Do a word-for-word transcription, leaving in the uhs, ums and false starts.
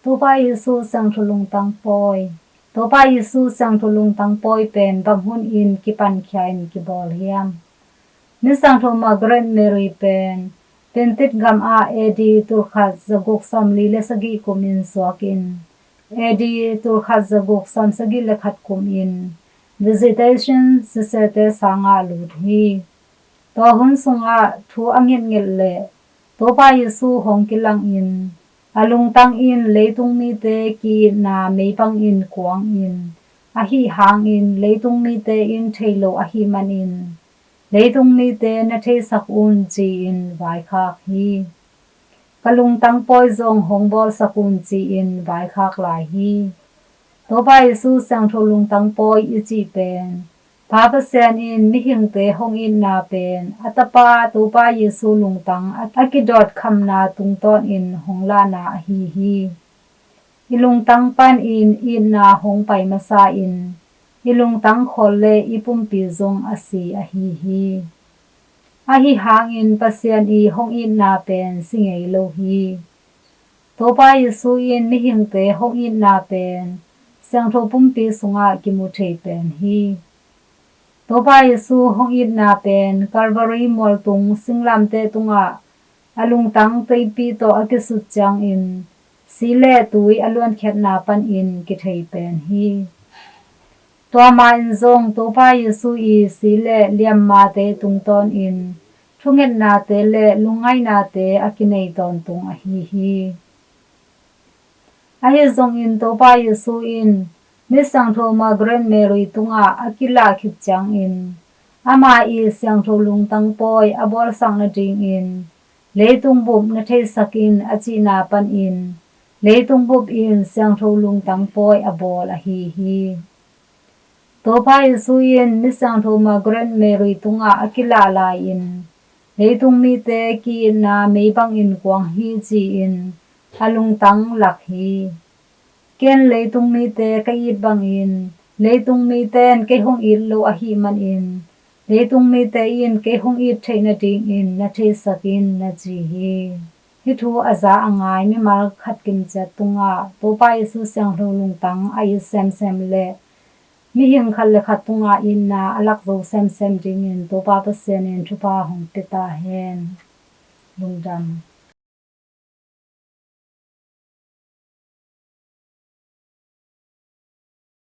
Topa Jesu Siangtho Lungtang Pawi. Topa Jesu Siangtho Lungtang Pawi pen bang hun in kipankhia in kibawl hiam? Misiangtho Margaret Mary pen Pentit gam ah A D tulkhat zaguk sawmli le sagih kum in suak in, A D tulkhat zaguk sawmsagih le khat kum in Visitation sisete sangah lut hi. Tua hun sungah thu a ngetnget le Topa Jesu hong kilang in, a lungtang in leitung mite ki-itna mei bangin kuang in, ahi hangin leitung mite in thei lo ahi manin, leitung mite na theisak un ci-in vaikhak hi. Ka lungtang pawi zong hong bawlsak un ci-in vaikhak lai hi. Topa Jesu Siangtho Lungtang Pawi i cih pen Pa Pasian in mihingte hong itna pen a Tapa Topa Jesu lungtang a kidawt khamna tungtawnin hong lahna ahi hi. I lungtang panin itna hong pai masa in, i lungtang khawl le i pumpi zong a si ahi hi. Ahi hangin Pasian i hong itna pen si ngei lo hi. Topa Jesu in mihingte hong itna pen Siangtho Pumpi sungah kimu thei pen hi. Topa Jesu hong itna pen Calvary mualtung singlamteh tungah a lungtang teipi tawh a kisut ciangin si le tui a luankhiatna panin kithei pen hi. Tua ma in zong Topa Jesu i si le liammate tungtawnin thungetnate le lungngainate a kinei tawntung ahi hi. Ahi zongin Topa Jesu in Misiangtho Margaret Mary tungah a kilah khit ciangin ama i Siangtho Lungtang Pawi a bawlsak nadingin leitung bup na theisak in a cihna panin leitung bup in Siangtho Lungtang Pawi a bawl ahi hi. Topa Jesu in Misiangtho Margaret Mary tungah a kilah lai-in leitung mite ki-itna mei bangin kuang hi ci-in a lungtang lak hi. Ken leitung mite ka it bangin leitung mite in kei hong it lo ahi manin leitung mite in kei hong it theih nadingin na theisak in na ci hi. Hih thu a za a ngai mimal khat kimciat tungah Topa Jesu Siangtho Lungtang a it semsem le mihing khat le khat tungah itna a lak zo semsem dingin Topa Pasian in thupha hong pia ta hen. Lungdam.